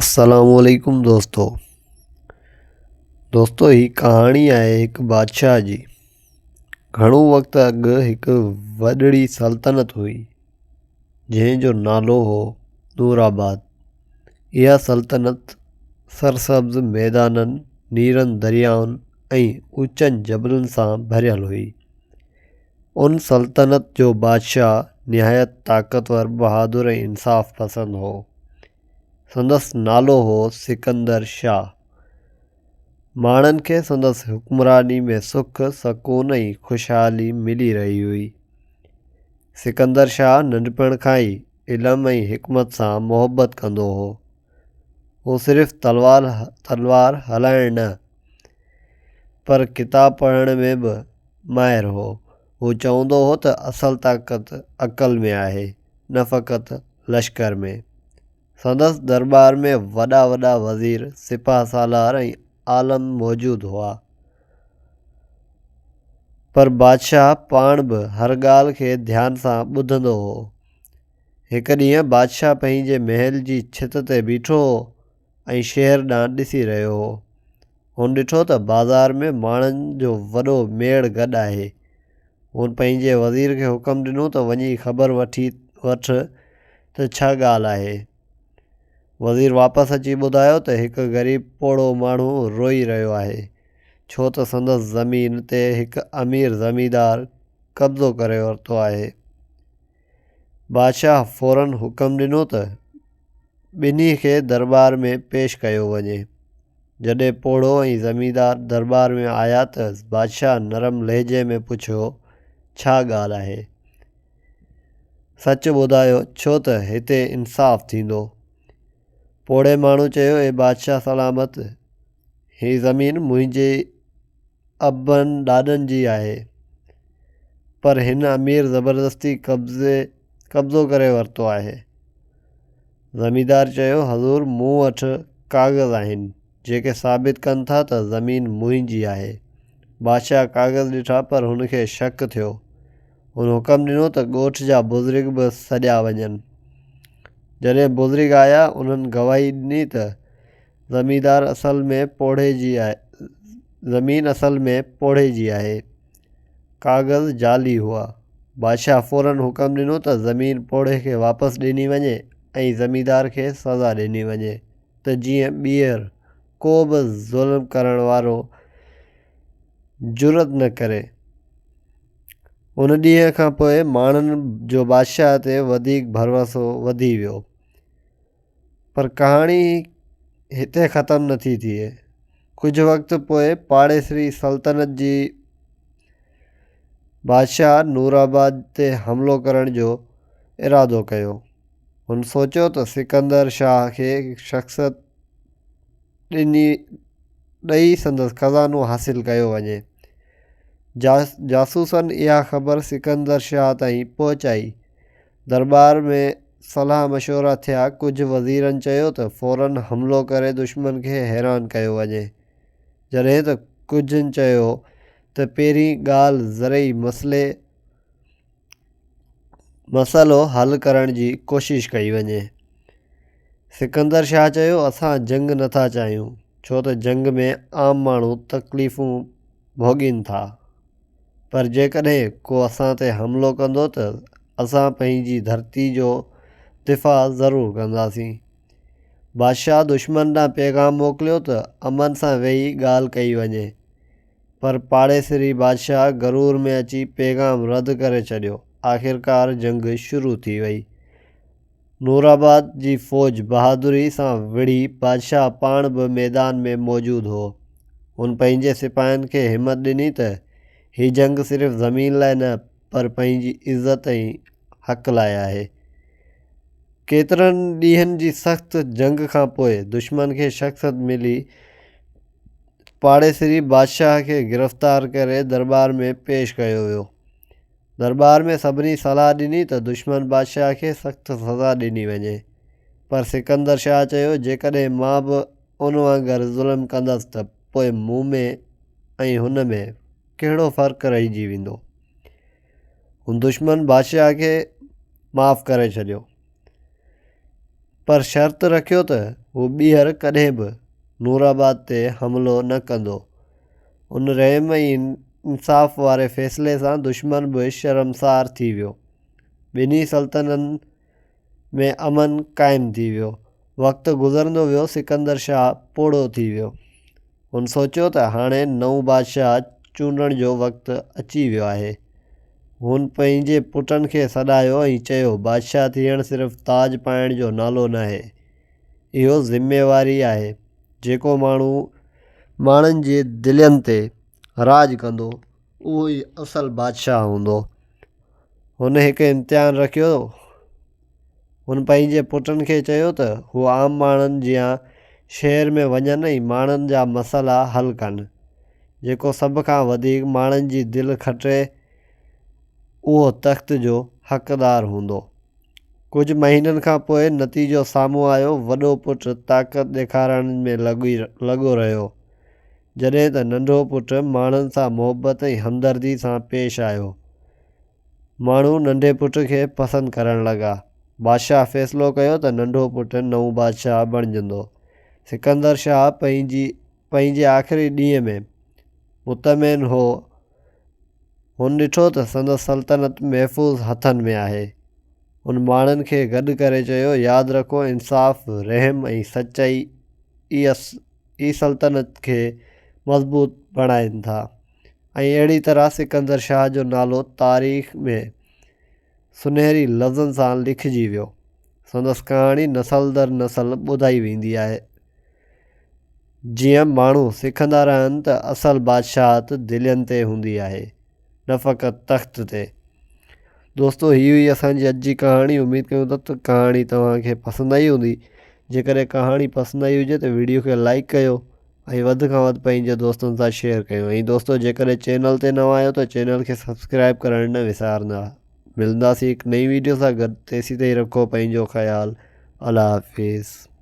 السلام عليڪم دوستو دوستو هي ڪهاڻي آهي هڪ بادشاهه جي گهڻو وقت اڳ هڪ وڏڙي سلطنت هئي جنهن جو نالو هو نور آباد اها سلطنت سرسبز ميدانن نيرن دريائن ۽ اوچن جبلن سان ڀريل هئي ان سلطنت جو بادشاهه نهايت طاقتور بهادر ۽ انصاف پسند هو. سندس نالو هو سڪندر شاهه. ماڻهن کي سندس حڪمراني ۾ سک، سڪون ۽ خوشحالي ملي رهي هئي. سڪندر شاهه ننڍپڻ کان ئي علم ۽ حڪمت سان محبت ڪندو هو. هو صرف تلوار هلائڻ نه پر ڪتاب پڙهڻ ۾ به ماهر هو. هو چوندو هو ته اصل طاقت عقل ۾ آهي، نه فقط لشڪر ۾. سندس درٻار ۾ وڏا وڏا وزير، سپهه سالار ۽ عالم موجود هئا. پر بادشاهه پاڻ به هر ڳالهه کي ڌيان سان ٻڌندو هو. هڪ ڏينهن بادشاهه پنهنجي محل جي ڇت تي بيٺو هو ۽ شهر ڏانهن ڏسي رهيو هو. هن ڏٺو ته بازار ۾ ماڻهن جو وڏو ميڙ گڏ آهي. هن پنهنجي وزير کي حڪم ڏنو ته وڃي خبر وٺي وٺ ته ڇا ڳالهه آهي. وزير واپس اچي ٻڌايو ته هڪ غريب پوڙهو ماڻهو روئي رهيو آهي، ڇو ته سندس زمين تي هڪ امير زميندار قبضو ڪري ورتو آهي. بادشاهه فوراً حڪم ڏنو ته ٻنهي کي درٻار ۾ پيش ڪيو وڃي. جڏهن پوڙهو ۽ زميندار درٻار ۾ آيا ته بادشاهه نرم لهجي ۾ پڇيو، ڇا ڳالهه آهي؟ سچ ٻڌايو ڇو ته هتي انصاف ٿيندو. پوڙهي ماڻهو چيو، اي بادشاهه سلامت! هي زمين منهنجي ابن ڏاڏن جي آهي، پر هن امير زبردستي قبضي قبضو ڪري ورتو آهي. زميندار چيو، حضور مون وٽ ڪاغذ آهن، جيڪي ثابت ڪن ٿا ته زمين منهنجي آهي. بادشاهه ڪاغذ ڏٺا پر هن کي شڪ ٿيو. هن حڪم ڏنو ته ڳوٺ جا بزرگ به سڏيا وڃن. جڏهن بزرگ آيا، انهن گواهي ڏني ته زميندار اصل ۾ پوڙهي جي آهي زمين اصل ۾ پوڙهي جي آهي. ڪاغذ جعلي هئا. بادشاهه فوراً حڪم ڏنو ته زمين پوڙهي کي واپس ڏني وڃي ۽ زميندار کي سزا ڏني وڃي ته جيئن ٻيهر ڪو به ظلم ڪرڻ وارو جرئت نه ڪري. ان ڏينهن کان پوء ماڻهن جو بادشاهه تي وڌيڪ ڀروسو وڌي ويو. پر ڪهاڻي هتي ختم نٿي ٿئي. ڪجهه وقت پوء پاڙيسري سلطنت جي بادشاهه نورآباد تي حملو ڪرڻ جو ارادو ڪيو. هن سوچيو ته سڪندر شاهه کي شخصت ڏني ڏئي سندس خزانو حاصل ڪيو وڃي. جاسوسن اها خبر سڪندر شاهه تائين پهچائي. درٻار ۾ صلاح مشورا ٿيا، ڪجهه وزيرن چيو ته فوراً حملو ڪري دشمن کي حيران ڪيو وڃي، جڏهن ته ڪجهن چيو ته پهرين ڳالهه زرعي مسئلي مسئلو حل ڪرڻ جي ڪوشش ڪئي وڃي. سڪندر شاهه چيو اسان جنگ نٿا چاهيون، ڇو ته جنگ ۾ عام ماڻهو تڪليفون ڀوڳين ٿا. پر جيڪڏهن ڪو اسان تي حملو ڪندو ته اسان پنهنجي ڌرتي جو دفاع ضرور ڪنداسين. بادشاهه دشمن ڏانهن پيغام موڪليو ته امن سان ويهي ڳالهه ڪئي وڃي. پر پاڙيسري بادشاهه غرور ۾ اچي پيغام رد ڪري ڇڏيو. آخرڪار جنگ شروع ٿي وئي. نورآباد جي فوج بهادريء سان وڙهي، بادشاهه پاڻ به ميدان ۾ موجود هو. هن پنهنجي سپاهين کي همت ڏني ته هي جنگ صرف زمين لاء نه پر پنهنجي عزت ۽ حق لاء آهي. ڪيترن ڏينهن جي سخت جنگ کان پوء دشمن کي شڪست ملي. پاڙيسري بادشاهه کي گرفتار ڪري درٻار ۾ پيش ڪيو ويو. درٻار ۾ سڀني صلاح ڏني ته دشمن بادشاهه کي سخت سزا ڏني وڃي، پر سڪندر شاهه چيو، جيڪڏهن مان به ان وانگر ظلم ڪندس ته پوء مون ۾ ۽ هن ۾ ڪهڙو فرق رهجي ويندو؟ هن دشمن بادشاهه کي معاف ڪري ڇڏيو. پر شرط رکيو ته هو ٻيهر ڪڏهن به نورآباد تي حملو نه ڪندو. ان رحم ۽ انصاف واري فيصلي سان دشمن به شرمسار ٿي ويو. ٻنهي سلطنتن ۾ امن قائم ٿي ويو. وقت گذرندو ويو سڪندر شاهه پوڙهو ٿي ويو. هن سوچيو ته هاڻي نئون بادشاهه چونڊڻ جو وقت اچي ويو آهي. هن پنهنجي پٽن کي سڏايو ۽ چيو، بادشاهه ٿيڻ صرف تاج پائڻ جو نالو ناهي. اهو ذميواري آهي. جيڪو ماڻهو ماڻهن جي دلين تي راڄ ڪندو، اهو ئي اصل بادشاهه هوندو. هن هڪ امتحان رکيو. هن پنهنجي پٽن کي چيو ته هو عام ماڻهن جيان شهر ۾ وڃن ۽ ماڻهن جا مسئلا حل ڪن. جيڪو سڀ کان وڌيڪ ماڻهن جي دل کٽي اهو تخت جو حقدار هوندو. ڪجهه مهينن کان پوء نتيجو سامهون آيو وڏو پٽ طاقت ڏيکارڻ ۾ لڳو رهيو جڏهن ته ننڍو پٽ ماڻهن سان محبت ۽ همدردي سان پيش آيو. ماڻهو ننڍي پٽ کي پسند ڪرڻ لڳا. بادشاهه فيصلو ڪيو ته ننڍو پٽ نئون بادشاهه بڻجندو. سڪندر شاهه پنهنجي پنهنجي آخري ڏينهن ۾ مطمئن هو. هن ڏٺو ته سندس سلطنت محفوظ هٿن ۾ آهي. هن ماڻهن کي گڏ ڪري چيو، ياد رکو انصاف، رحم ۽ سچائي ئي سلطنت کي مضبوط بڻائين ٿا. ۽ اهڙي طرح سڪندر شاهه جو نالو تاريخ ۾ سنهري لفظن سان لکجي ويو. سندس ڪهاڻي نسل در نسل ٻڌائي ويندي آهي. جيئن ماڻهو سکندا رهن ته اصل بادشاهت دلين تي هوندي آهي، نه فقط تخت تي. دوستو هي هئي اسان جي اڄ جي ڪهاڻي اميد ڪيون ٿا ته ڪهاڻي توهان کي پسند آئي هوندي. جيڪڏهن ڪهاڻي پسند آئي هجي ته ويڊيو کي لائيڪ ڪيو. ۽ وڌ کان وڌ پنهنجي دوستن سان شيئر ڪيو ۽ دوستو جيڪڏهن چينل تي نوان آهيو ته چينل کي سبسڪرائب ڪرڻ نه وسارندا ملنداسين هڪ نئين ويڊيو سان گڏ تيسين تائين رکو پنهنجو خيال الله حافظ.